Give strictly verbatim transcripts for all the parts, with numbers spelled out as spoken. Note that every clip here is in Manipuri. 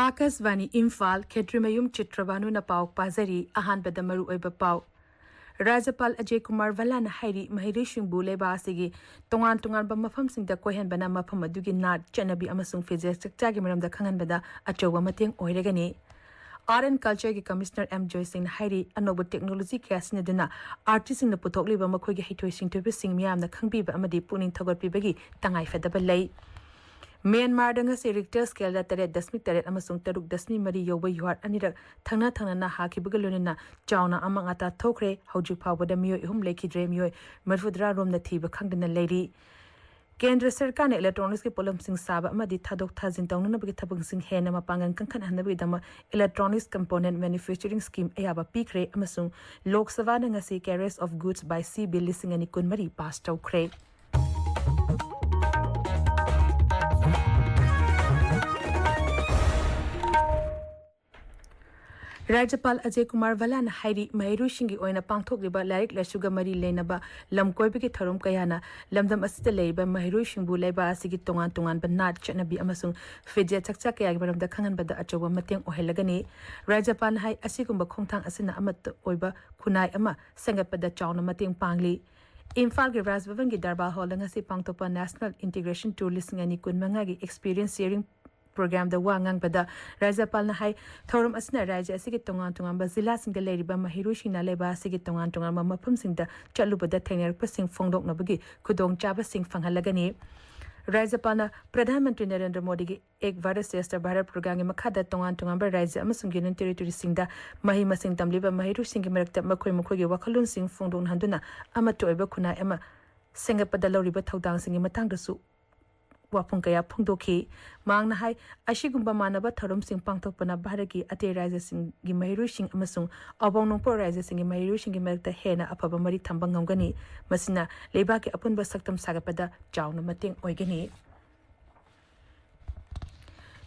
ꯑꯥꯀꯥꯁꯕꯥꯅꯤ ꯏꯝꯐꯥꯜ, ꯈꯦꯇ꯭ꯔꯤꯃꯌꯨꯝ ꯆꯤꯇ꯭ꯔꯕꯥꯅꯨꯅ ꯄꯥꯎ ꯄꯥꯖꯔꯤ꯫ ꯑꯍꯥꯟꯕꯗ ꯃꯔꯨꯑꯣꯏꯕ ꯄꯥꯎ꯫ ꯔꯥꯖ꯭ꯌꯄꯥꯜ ꯑꯖꯌ ꯀꯨꯃꯥꯔ ꯚꯜꯂꯥꯅ ꯍꯥꯏꯔꯤ, ꯃꯍꯩꯔꯣꯏꯁꯤꯡꯕꯨ ꯂꯩꯕꯥꯛ ꯑꯁꯤꯒꯤ ꯇꯣꯉꯥꯟ ꯇꯣꯉꯥꯟꯕ ꯃꯐꯝꯁꯤꯡꯗ ꯀꯣꯏꯍꯟꯕꯅ ꯃꯐꯝ ꯑꯗꯨꯒꯤ ꯅꯥꯠ, ꯆꯠꯅꯕꯤ ꯑꯃꯁꯨꯡ ꯐꯤꯖꯦꯠ ꯆꯛꯆꯥꯒꯤ ꯃꯔꯝꯗ ꯈꯪꯍꯟꯕꯗ ꯑꯆꯧꯕ ꯃꯇꯦꯡ ꯑꯣꯏꯔꯒꯅꯤ꯫ Art and Culture ꯒꯤ Commissioner ꯑꯦꯝ ꯖꯣꯏꯁꯤꯡꯅ ꯍꯥꯏꯔꯤ, ꯑꯅꯧꯕ technology ꯀꯌꯥ ꯁꯤꯖꯤꯟꯅꯗꯨꯅ artist ꯁꯤꯡꯅ ꯄꯨꯊꯣꯛꯂꯤꯕ ꯃꯈꯣꯏꯒꯤ ꯍꯩꯊꯣꯏ ꯁꯤꯡꯊꯣꯏꯕꯁꯤꯡ ꯃꯤꯌꯥꯝꯅ ꯈꯪꯕꯤꯕ ꯑꯃꯗꯤ ꯄꯨꯛꯅꯤꯡ ꯊꯧꯒꯠꯄꯤꯕꯒꯤ ꯇꯉꯥꯏꯐꯗꯕ ꯂꯩ꯫ ꯃ꯭ꯌꯥꯟꯃꯥꯔꯗ ꯉꯁꯤ Richter scale ꯗ ꯇꯔꯦꯠ ꯗꯁꯃꯤꯛ ꯇꯔꯦꯠ ꯑꯃꯁꯨꯡ ꯇꯔꯨꯛ ꯗꯁꯃꯤꯛ ꯃꯔꯤ ꯌꯧꯕ ꯌꯨꯍꯥꯔ ꯑꯅꯤꯔꯛ ꯊꯪꯅ ꯊꯪꯅꯅ ꯍꯥꯈꯤꯕꯒ ꯂꯣꯏꯅꯅ ꯆꯥꯎꯅ ꯑꯃꯥꯡ ꯑꯇꯥ ꯊꯣꯛꯈ꯭ꯔꯦ꯫ ꯍꯧꯖꯤꯛ ꯐꯥꯎꯕꯗ ꯃꯤꯑꯣꯏ ꯑꯍꯨꯝ ꯂꯩꯈꯤꯗ꯭ꯔꯦ, ꯃꯤꯑꯣꯏ ꯃꯔꯤꯐꯨꯇꯔꯥ ꯔꯣꯝꯅ ꯊꯤꯕ ꯈꯪꯗꯅ ꯂꯩꯔꯤ꯫ ꯀꯦꯟꯗ꯭ꯔ ꯁꯔꯀꯥꯔꯅ electronics ꯀꯤ ꯄꯣꯠꯂꯝꯁꯤꯡ ꯁꯥꯕ ꯑꯃꯗꯤ ꯊꯥꯗꯣꯛ ꯊꯥꯖꯤꯟ ꯇꯧꯅꯅꯕꯒꯤ ꯊꯕꯛꯁꯤꯡ ꯍꯦꯟꯅ ꯃꯄꯥꯡꯒꯜ ꯀꯟꯈꯠꯍꯟꯅꯕꯒꯤꯗꯃꯛ Electronics Component Manufacturing Scheme ꯑꯌꯥꯕ ꯄꯤꯈ꯭ꯔꯦ ꯑꯃꯁꯨꯡ ꯂꯣꯛ ꯁꯚꯥꯅ ꯉꯁꯤ Carriage of Goods by Sea Bill ꯂꯤꯁꯤꯡ ꯑꯅꯤ ꯀꯨꯟꯃꯔꯤ ꯄꯥꯁ ꯇꯧꯈ꯭ꯔꯦ꯫ ꯔꯥꯖ꯭ꯌꯄꯥꯜ ꯑꯖꯌ ꯀꯨꯃꯥꯔ ꯚꯜꯂꯥꯅ ꯍꯥꯏꯔꯤ, ꯃꯍꯩꯔꯣꯏꯁꯤꯡꯒꯤ ꯑꯣꯏꯅ ꯄꯥꯡꯊꯣꯛꯂꯤꯕ ꯂꯥꯏꯔꯤꯛ ꯂꯥꯏꯁꯨꯒ ꯃꯔꯤ ꯂꯩꯅꯕ ꯂꯝ ꯀꯣꯏꯕꯒꯤ ꯊꯧꯔꯝ ꯀꯌꯥꯅ ꯂꯝꯗꯝ ꯑꯁꯤꯗ ꯂꯩꯔꯤꯕ ꯃꯍꯩꯔꯣꯏꯁꯤꯡꯕꯨ ꯂꯩꯕꯥꯛ ꯑꯁꯤꯒꯤ ꯇꯣꯉꯥꯟ ꯇꯣꯉꯥꯟꯕ ꯅꯥꯠ, ꯆꯠꯅꯕꯤ ꯑꯃꯁꯨꯡ ꯐꯤꯖꯦꯠ ꯆꯛꯆꯥ ꯀꯌꯥꯒꯤ ꯃꯔꯝꯗ ꯈꯪꯍꯟꯕꯗ ꯑꯆꯧꯕ ꯃꯇꯦꯡ ꯑꯣꯏꯍꯜꯂꯒꯅꯤ꯫ ꯔꯥꯖ꯭ꯌꯄꯥꯜꯅ ꯍꯥꯏ, ꯑꯁꯤꯒꯨꯝꯕ ꯈꯣꯡꯊꯥꯡ ꯑꯁꯤꯅ ꯑꯃꯠꯇ ꯑꯣꯏꯕ ꯈꯨꯟꯅꯥꯏ ꯑꯃ ꯁꯦꯝꯒꯠꯄꯗ ꯆꯥꯎꯅ ꯃꯇꯦꯡ ꯄꯥꯡꯂꯤ꯫ ꯏꯝꯐꯥꯜꯒꯤ ꯔꯥꯖ ꯚꯕꯟꯒꯤ ꯗꯔꯕꯥꯔ ꯍꯣꯜꯗ ꯉꯁꯤ ꯄꯥꯡꯊꯣꯛꯄ National Integration Tour ꯂꯤꯁꯤꯡ ꯑꯅꯤ ꯀꯨꯟꯃꯉꯥꯒꯤ Experience Sharing Programꯗ ꯋꯥ ꯉꯥꯡꯕꯗ ꯔꯥꯖ꯭ꯌꯄꯥꯜꯅ ꯍꯥꯏ, ꯊꯧꯔꯝ ꯑꯁꯤꯅ ꯔꯥꯖ꯭ꯌ ꯑꯁꯤꯒꯤ ꯇꯣꯉꯥꯟ ꯇꯣꯉꯥꯟꯕ ꯖꯤꯂꯥꯁꯤꯡꯗ ꯂꯩꯔꯤꯕ ꯃꯍꯩꯔꯣꯏꯁꯤꯡꯅ ꯂꯩꯕꯥꯛ ꯑꯁꯤꯒꯤ ꯇꯣꯉꯥꯟ ꯇꯣꯉꯥꯟꯕ ꯃꯐꯝꯁꯤꯡꯗ ꯆꯠꯂꯨꯕꯗ ꯊꯦꯡꯅꯔꯛꯄꯁꯤꯡ ꯐꯣꯡꯗꯣꯛꯅꯕꯒꯤ ꯈꯨꯗꯣꯡꯆꯥꯕꯁꯤꯡ ꯐꯪꯍꯜꯂꯒꯅꯤ꯫ ꯔꯥꯖ꯭ꯌꯄꯥꯜꯅ ꯄ꯭ꯔꯙꯥꯟ ꯃꯟꯇ꯭ꯔꯤ ꯅꯔꯦꯟꯗ꯭ꯔ ꯃꯣꯗꯤꯒꯤ ꯑꯦꯛ ꯚꯥꯔꯠ ꯁ꯭ꯔꯦꯁꯊ ꯚꯥꯔꯠ ꯄ꯭ꯔꯣꯒ꯭ꯔꯥꯝꯒꯤ ꯃꯈꯥꯗ ꯇꯣꯉꯥꯟ ꯇꯣꯉꯥꯟꯕ ꯔꯥꯖ꯭ꯌ ꯑꯃꯁꯨꯡ ꯌꯨꯅꯤꯌꯟ ꯇꯦꯔꯤꯇꯣꯔꯤꯁꯤꯡꯗ ꯃꯍꯩ ꯃꯁꯤꯡ ꯇꯝꯂꯤꯕ ꯃꯍꯩꯔꯣꯏꯁꯤꯡꯒꯤ ꯃꯔꯛꯇ ꯃꯈꯣꯏ ꯃꯈꯣꯏꯒꯤ ꯋꯥꯈꯜꯂꯣꯟꯁꯤꯡ ꯐꯣꯡꯗꯣꯛꯅꯍꯟꯗꯨꯅ ꯑꯃꯠꯇ ꯑꯣꯏꯕ ꯈꯨꯟꯅꯥꯏ ꯑꯃ ꯁꯦꯝꯒꯠꯄꯗ ꯂꯧꯔꯤꯕ ꯊꯧꯗꯥꯡꯁꯤꯡꯒꯤ ꯃꯇꯥꯡꯗꯁꯨ ꯋꯥꯐꯝ ꯀꯌꯥ ꯐꯣꯡꯗꯣꯛꯈꯤ꯫ ꯃꯍꯥꯛꯅ ꯍꯥꯏ, ꯑꯁꯤꯒꯨꯝꯕ ꯃꯥꯟꯅꯕ ꯊꯧꯔꯝꯁꯤꯡ ꯄꯥꯡꯊꯣꯛꯄꯅ ꯚꯥꯔꯠꯀꯤ ꯑꯇꯩ ꯔꯥꯖ꯭ꯌꯁꯤꯡꯒꯤ ꯃꯍꯩꯔꯣꯏꯁꯤꯡ ꯑꯃꯁꯨꯡ ꯑꯋꯥꯡ ꯅꯣꯡꯄꯣꯛ ꯔꯥꯖ꯭ꯌꯁꯤꯡꯒꯤ ꯃꯍꯩꯔꯣꯏꯁꯤꯡꯒꯤ ꯃꯔꯛꯇ ꯍꯦꯟꯅ ꯑꯐꯕ ꯃꯔꯤ ꯊꯝꯕ ꯉꯝꯒꯅꯤ꯫ ꯃꯁꯤꯅ ꯂꯩꯕꯥꯛꯀꯤ ꯑꯄꯨꯟꯕ ꯁꯛꯇꯝ ꯁꯥꯒꯠꯄꯗ ꯆꯥꯎꯅ ꯃꯇꯦꯡ ꯑꯣꯏꯒꯅꯤ꯫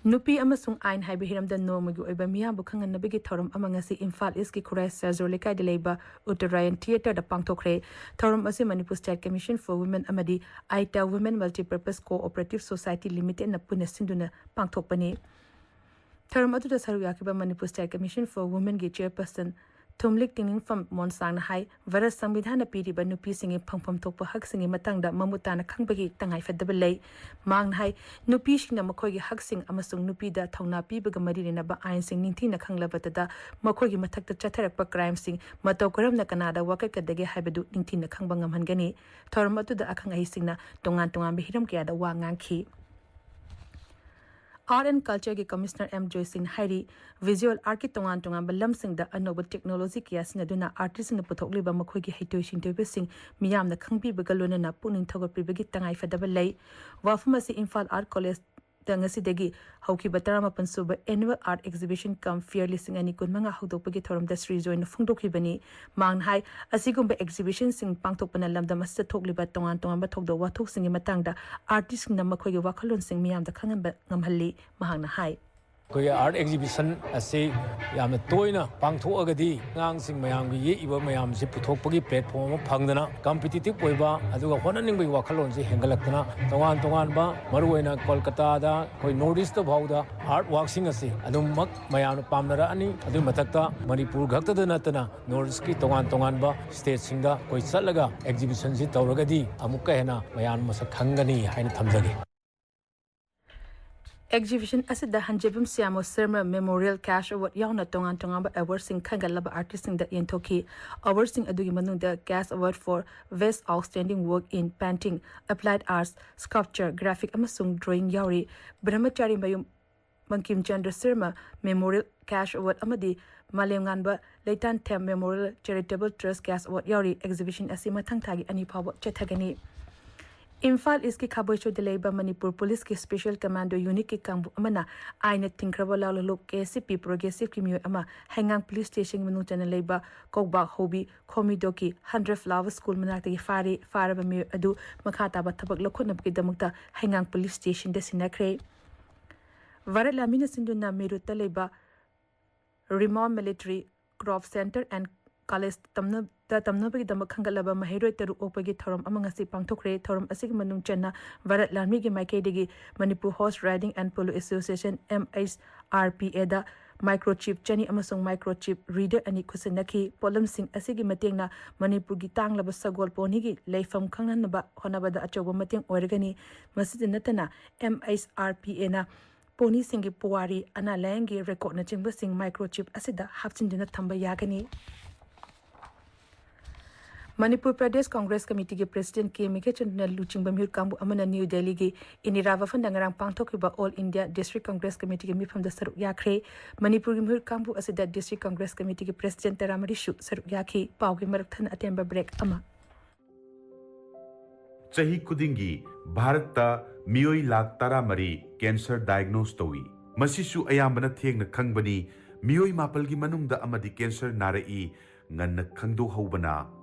ꯅꯨꯄꯤ ꯑꯃꯁꯨꯡ ꯑꯥꯏꯟ ꯍꯥꯏꯕ ꯍꯤꯔꯝꯗ ꯅꯣꯡꯃꯒꯤ ꯑꯣꯏꯕ ꯃꯤꯌꯥꯝꯕꯨ ꯈꯪꯍꯟꯅꯕꯒꯤ ꯊꯧꯔꯝ ꯑꯃ ꯉꯁꯤ ꯏꯝꯐꯥꯜ ꯏꯁꯀꯤ ꯈꯨꯔꯥꯏ ꯁꯔꯖꯣ ꯂꯩꯀꯥꯏꯗ ꯂꯩꯕ ꯎꯠꯇꯔꯥꯌꯟ ꯊꯤꯌꯦꯇꯔꯗ ꯄꯥꯡꯊꯣꯛꯈ꯭ꯔꯦ꯫ ꯊꯧꯔꯝ ꯑꯁꯤ Manipur State Commission for Women ꯑꯃꯗꯤ ꯑꯥꯏꯇꯥ Women Multipurpose Cooperative Society Limitedꯅ ꯄꯨꯟꯅ ꯁꯤꯟꯗꯨꯅ ꯄꯥꯡꯊꯣꯛꯄꯅꯤ꯫ ꯊꯧꯔꯝ ꯑꯗꯨꯗ ꯁꯔꯨꯛ ꯌꯥꯈꯤꯕ Manipur State Commission for Womenꯒꯤ chairperson ꯊꯨꯝꯂꯤꯛ ꯇꯤꯡꯅꯤꯡꯐꯝ ꯃꯣꯟꯁꯥꯡꯅ ꯍꯥꯏ, ꯚꯥꯔꯠ ꯁꯪꯕꯤꯙꯥꯟꯅ ꯄꯤꯔꯤꯕ ꯅꯨꯄꯤꯁꯤꯡꯒꯤ ꯐꯪꯐꯝ ꯊꯣꯛꯄ ꯍꯛꯁꯤꯡꯒꯤ ꯃꯇꯥꯡꯗ ꯃꯃꯨꯠ ꯇꯥꯅ ꯈꯪꯕꯒꯤ ꯇꯉꯥꯏꯐꯗꯕ ꯂꯩ꯫ ꯃꯍꯥꯛꯅ ꯍꯥꯏ, ꯅꯨꯄꯤꯁꯤꯡꯅ ꯃꯈꯣꯏꯒꯤ ꯍꯛꯁꯤꯡ ꯑꯃꯁꯨꯡ ꯅꯨꯄꯤꯗ ꯊꯧꯅꯥ ꯄꯤꯕꯒ ꯃꯔꯤ ꯂꯩꯅꯕ ꯑꯥꯏꯟꯁꯤꯡ ꯅꯤꯡꯊꯤꯅ ꯈꯪꯂꯕꯗꯇ ꯃꯈꯣꯏꯒꯤ ꯃꯊꯛꯇ ꯆꯠꯊꯔꯛꯄ crimeꯁꯤꯡ ꯃꯇꯧ ꯀꯔꯝꯅ ꯀꯅꯥꯗ ꯋꯥꯀꯠꯀꯗꯒꯦ ꯍꯥꯏꯕꯗꯨ ꯅꯤꯡꯊꯤꯅ ꯈꯪꯕ ꯉꯝꯍꯟꯒꯅꯤ꯫ ꯊꯧꯔꯝ ꯑꯗꯨꯗ ꯑꯈꯪ ꯑꯍꯩꯁꯤꯡꯅ ꯇꯣꯉꯥꯟ ꯇꯣꯉꯥꯟꯕ ꯍꯤꯔꯝ ꯀꯌꯥꯗ ꯋꯥ ꯉꯥꯡꯈꯤ꯫ Art and Cultureꯒꯤ Commissioner ꯑꯦꯝ ꯖꯣꯏꯁꯤꯡꯅ ꯍꯥꯏꯔꯤ, visual artꯀꯤ ꯇꯣꯉꯥꯟ ꯇꯣꯉꯥꯟꯕ ꯂꯝꯁꯤꯡꯗ ꯑꯅꯧꯕ technology ꯀꯌꯥ ꯁꯤꯖꯤꯟꯅꯗꯨꯅ artistꯁꯤꯡꯅ ꯄꯨꯊꯣꯛꯂꯤꯕ ꯃꯈꯣꯏꯒꯤ ꯍꯩꯊꯣꯏ ꯁꯤꯡꯊꯣꯏꯕꯁꯤꯡ ꯃꯤꯌꯥꯝꯅ ꯈꯪꯕꯤꯕꯒ ꯂꯣꯏꯅꯅ ꯄꯨꯛꯅꯤꯡ ꯊꯧꯒꯠꯄꯤꯕꯒꯤ ꯇꯉꯥꯏꯐꯗꯕ ꯂꯩ꯫ ꯋꯥꯐꯝ ꯑꯁꯤ ꯏꯝꯐꯥꯜ Art Collegeꯇ ꯉꯁꯤꯗꯒꯤ ꯍꯧꯈꯤꯕ ꯇꯔꯥꯃꯥꯄꯟ ꯁꯨꯕ Annual Art Exhibition cum Fair ꯂꯤꯁꯤꯡ ꯑꯅꯤ ꯀꯨꯟꯃꯉꯥ ꯍꯧꯗꯣꯛꯄꯒꯤ ꯊꯧꯔꯝꯗ ꯁ꯭ꯔꯤ ꯖꯣꯏꯅ ꯐꯣꯡꯗꯣꯛꯈꯤꯕꯅꯤ꯫ ꯃꯍꯥꯛꯅ ꯍꯥꯏ, ꯑꯁꯤꯒꯨꯝꯕ exhibitionꯁꯤꯡ ꯄꯥꯡꯊꯣꯛꯄꯅ ꯂꯝꯗꯝ ꯑꯁꯤꯗ ꯊꯣꯛꯂꯤꯕ ꯇꯣꯉꯥꯟ ꯇꯣꯉꯥꯟꯕ ꯊꯧꯗꯣꯛ ꯋꯥꯊꯣꯛꯁꯤꯡꯒꯤ ꯃꯇꯥꯡꯗ artistꯁꯤꯡꯅ ꯃꯈꯣꯏꯒꯤ ꯋꯥꯈꯜꯂꯣꯟꯁꯤꯡ ꯃꯤꯌꯥꯝꯗ ꯈꯪꯍꯟꯕ ꯉꯝꯍꯜꯂꯤ꯫ ꯃꯍꯥꯛꯅ ꯍꯥꯏ, ꯑꯩꯈꯣꯏꯒꯤ art exhibition ꯑꯁꯤ ꯌꯥꯝꯅ ꯇꯣꯏꯅ ꯄꯥꯡꯊꯣꯛꯑꯒꯗꯤ ꯑꯉꯥꯡꯁꯤꯡ ꯃꯌꯥꯝꯒꯤ ꯌꯦꯛꯏꯕ ꯃꯌꯥꯝꯁꯤ ꯄꯨꯊꯣꯛꯄꯒꯤ platform ꯑꯃ ꯐꯪꯗꯅ competitive ꯑꯣꯏꯕ ꯑꯗꯨꯒ ꯍꯣꯠꯅꯅꯤꯡꯕꯒꯤ ꯋꯥꯈꯜꯂꯣꯟꯁꯤ ꯍꯦꯟꯒꯠꯂꯛꯇꯅ ꯇꯣꯉꯥꯟ ꯇꯣꯉꯥꯟꯕ ꯃꯔꯨꯑꯣꯏꯅ ꯀꯣꯜꯀꯇꯥꯗ ꯑꯩꯈꯣꯏ North Eastꯇ ꯐꯥꯎꯗ artworkꯁꯤꯡ ꯑꯁꯤ ꯑꯗꯨꯃꯛ ꯃꯌꯥꯝꯅ ꯄꯥꯝꯅꯔꯛꯑꯅꯤ꯫ ꯑꯗꯨꯒꯤ ꯃꯊꯛꯇ ꯃꯅꯤꯄꯨꯔ ꯈꯛꯇꯗ ꯅꯠꯇꯅ North Eastꯀꯤ ꯇꯣꯉꯥꯟ ꯇꯣꯉꯥꯟꯕ stateꯁꯤꯡꯗ ꯑꯩꯈꯣꯏ ꯆꯠꯂꯒ exhibitionꯁꯤ ꯇꯧꯔꯒꯗꯤ ꯑꯃꯨꯛꯀ ꯍꯦꯟꯅ ꯃꯌꯥꯝ ꯃꯁꯛ ꯈꯪꯒꯅꯤ ꯍꯥꯏꯅ ꯊꯝꯖꯒꯦ꯫ Exhibition ꯑꯁꯤꯗ ꯍꯟꯖꯦꯕꯝ ꯁ꯭ꯌꯥꯃꯣ ꯁꯔꯃ Memorial Cash Award ꯌꯥꯎꯅ ꯇꯣꯉꯥꯟ ꯇꯣꯉꯥꯟꯕ awardꯁꯤꯡ ꯈꯟꯒꯠꯂꯕ artistꯁꯤꯡꯗ ꯌꯦꯟꯊꯣꯛꯈꯤ꯫ Awardꯁꯤꯡ ꯑꯗꯨꯒꯤ ꯃꯅꯨꯡꯗ Cash Award for Best Outstanding Work in Painting, Applied Arts, Sculpture, Graphic ꯑꯃꯁꯨꯡ Drawing ꯌꯥꯎꯔꯤ꯫ ꯕ꯭ꯔꯍꯃꯆꯥꯔꯤ ꯃꯌꯨꯝ Bangkim Chandra Sharma Memorial Cash Award ꯑꯃꯗꯤ ꯃꯥꯂꯦꯝꯉꯥꯟꯕ ꯂꯩꯇꯥꯟꯊꯦꯝ Memorial Charitable Trust Cash Award ꯌꯥꯎꯔꯤ꯫ Exhibition ꯑꯁꯤ ꯃꯊꯪ ꯊꯥꯒꯤ ꯑꯅꯤ ꯐꯥꯎꯕ ꯆꯠꯊꯒꯅꯤ꯫ ꯏꯝꯐꯥꯜ ꯏꯁꯀꯤ ꯈꯥꯕꯩꯁꯣꯏꯗ ꯂꯩꯕ ꯃꯅꯤꯄꯨꯔ ꯄꯨꯂꯤꯁꯀꯤ Special Commando Unitꯀꯤ ꯀꯥꯡꯕꯨ ꯑꯃꯅ ꯑꯥꯏꯟꯅ ꯊꯤꯡꯈ꯭ꯔꯕ ꯂꯥꯂꯣꯂꯨꯞ ꯀꯦ ꯑꯦꯁ ꯁꯤ ꯄꯤ ꯄ꯭ꯔꯣꯒ꯭ꯔꯦꯁꯤꯞꯀꯤ ꯃꯤꯑꯣꯏ ꯑꯃ ꯍꯩꯉꯥꯡ ꯄꯨꯂꯤꯁ ꯁ꯭ꯇꯦꯁꯟꯒꯤ ꯃꯅꯨꯡ ꯆꯟꯅ ꯂꯩꯕ ꯀꯧꯕꯥꯛ ꯍꯧꯕꯤ ꯈꯣꯃꯤꯗꯣꯛꯀꯤ ꯍꯟꯗ꯭ꯔꯦꯠ ꯐ꯭ꯂꯥꯋꯔ ꯁ꯭ꯀꯨꯜ ꯃꯅꯥꯛꯇꯒꯤ ꯐꯥꯔꯦ꯫ ꯐꯥꯔꯕ ꯃꯤꯑꯣꯏ ꯑꯗꯨ ꯃꯈꯥ ꯇꯥꯕ ꯊꯕꯛ ꯂꯧꯈꯠꯅꯕꯒꯤꯗꯃꯛꯇ ꯍꯩꯉꯥꯡ ꯄꯨꯂꯤꯁ ꯁ꯭ꯇꯦꯁꯟꯗ ꯁꯤꯟꯅꯈ꯭ꯔꯦ꯫ ꯚꯥꯔꯠ ꯂꯥꯟꯃꯤꯅ ꯁꯤꯟꯗꯨꯅ ꯃꯤꯔꯨꯠꯇ ꯂꯩꯕ Rimon Military Corps Center and College ꯇꯝꯅ-, ꯇꯝꯅꯕꯒꯤꯗꯃꯛ ꯈꯟꯒꯠꯂꯕ ꯃꯍꯩꯔꯣꯏ ꯇꯔꯨꯛ ꯑꯣꯛꯄꯒꯤ ꯊꯧꯔꯝ ꯑꯃ ꯉꯁꯤ ꯄꯥꯡꯊꯣꯛꯈ꯭ꯔꯦ꯫ ꯊꯧꯔꯝ ꯑꯁꯤꯒꯤ ꯃꯅꯨꯡ ꯆꯟꯅ ꯚꯥꯔꯠ ꯂꯥꯟꯃꯤꯒꯤ ꯃꯥꯏꯀꯩꯗꯒꯤ Manipur horse riding and polo association, M H R P ꯑꯦꯗ ꯃꯥꯏꯀ꯭ꯔꯣꯆꯤꯞ ꯆꯅꯤ ꯑꯃꯁꯨꯡ ꯃꯥꯏꯀ꯭ꯔꯣꯆꯤꯞ ꯔꯤꯗꯔ ꯑꯅꯤ ꯈꯨꯠꯁꯤꯟꯅꯈꯤ꯫ ꯄꯣꯠꯂꯝꯁꯤꯡ ꯑꯁꯤꯒꯤ ꯃꯇꯦꯡꯅ ꯃꯅꯤꯄꯨꯔꯒꯤ ꯇꯥꯡꯂꯕ ꯁꯒꯣꯜ ꯄꯣꯅꯤꯒꯤ ꯂꯩꯐꯝ ꯈꯪꯍꯟꯅꯕ ꯍꯣꯠꯅꯕꯗ ꯑꯆꯧꯕ ꯃꯇꯦꯡ ꯑꯣꯏꯔꯒꯅꯤ꯫ ꯃꯁꯤꯗ ꯅꯠꯇꯅ, ꯑꯦꯝ ꯑꯩꯆ ꯑꯥꯔ ꯄꯤ ꯑꯦꯅ ꯄꯣꯅꯤꯁꯤꯡꯒꯤ ꯄꯨꯋꯥꯔꯤ, ꯑꯅꯥ ꯂꯥꯌꯦꯡꯒꯤ ꯔꯦꯀꯣꯔꯗꯅꯆꯤꯡꯕꯁꯤꯡ ꯃꯥꯏꯀ꯭ꯔꯣꯆꯤꯞ ꯑꯁꯤꯗ ꯍꯥꯞꯆꯤꯟꯗꯨꯅ ꯊꯝꯕ ꯌꯥꯒꯅꯤ꯫ ꯃꯅꯤꯄꯨꯔ ꯄ꯭ꯔꯗꯦꯁ ꯀꯪꯒ꯭ꯔꯦꯁ ꯀꯃꯤꯇꯤꯒꯤ ꯄ꯭ꯔꯦꯁꯤꯗꯦꯟꯠ ꯀꯦ ꯃꯤꯈꯦꯆꯟꯗꯨꯅ ꯂꯨꯆꯤꯡꯕ ꯃꯤꯍꯨꯠ ꯀꯥꯡꯕꯨ ꯑꯃꯅ ꯅ꯭ꯌꯨ ꯗꯦꯜꯂꯤꯒꯤ ꯏꯟꯗꯤꯔꯥ ꯚꯕꯟꯗ ꯉꯔꯥꯡ ꯄꯥꯡꯊꯣꯛꯈꯤꯕ ꯑꯣꯜ ꯏꯟꯗꯤꯌꯥ ꯗꯤꯁꯇ꯭ꯔꯤꯛ ꯀꯪꯒ꯭ꯔꯦꯁ ꯀꯃꯤꯇꯤꯒꯤ ꯃꯤꯐꯝꯗ ꯁꯔꯨꯛ ꯌꯥꯈ꯭ꯔꯦ꯫ ꯃꯅꯤꯄꯨꯔꯒꯤ ꯃꯤꯍꯨꯠ ꯀꯥꯡꯕꯨ ꯑꯁꯤꯗ ꯗꯤꯁꯇ꯭ꯔꯤꯛ ꯀꯪꯒ꯭ꯔꯦꯁ ꯀꯃꯤꯇꯤꯒꯤ ꯄ꯭ꯔꯦꯁꯤꯗꯦꯟꯠ ꯇꯔꯥꯃꯔꯤꯁꯨ ꯁꯔꯨꯛ ꯌꯥꯈꯤ꯫ ꯄꯥꯎꯒꯤ ꯃꯔꯛ ꯊꯠꯅ ꯑꯇꯦꯟꯕ ꯕ꯭ꯔꯦꯛ ꯑꯃ꯫ ꯆꯍꯤ ꯈꯨꯗꯤꯡꯒꯤ ꯚꯥꯔꯠꯇ ꯃꯤꯑꯣꯏ ꯂꯥꯈ ꯇꯔꯥꯃꯔꯤ ꯀꯦꯟꯁꯔ ꯗꯥꯏꯒꯅꯣꯁ ꯇꯧꯏ꯫ ꯃꯁꯤꯁꯨ ꯑꯌꯥꯝꯕꯅ ꯊꯦꯡꯅ ꯈꯪꯕꯅꯤ꯫ ꯃꯤꯑꯣꯏ ꯃꯥꯄꯜꯒꯤ ꯃꯅꯨꯡꯗ ꯑꯃꯗꯤ ꯀꯦꯟꯁꯔ ꯅꯥꯔꯛꯏ꯫ ꯉꯟꯅ ꯈꯪꯗꯣꯛꯍꯧꯕꯅ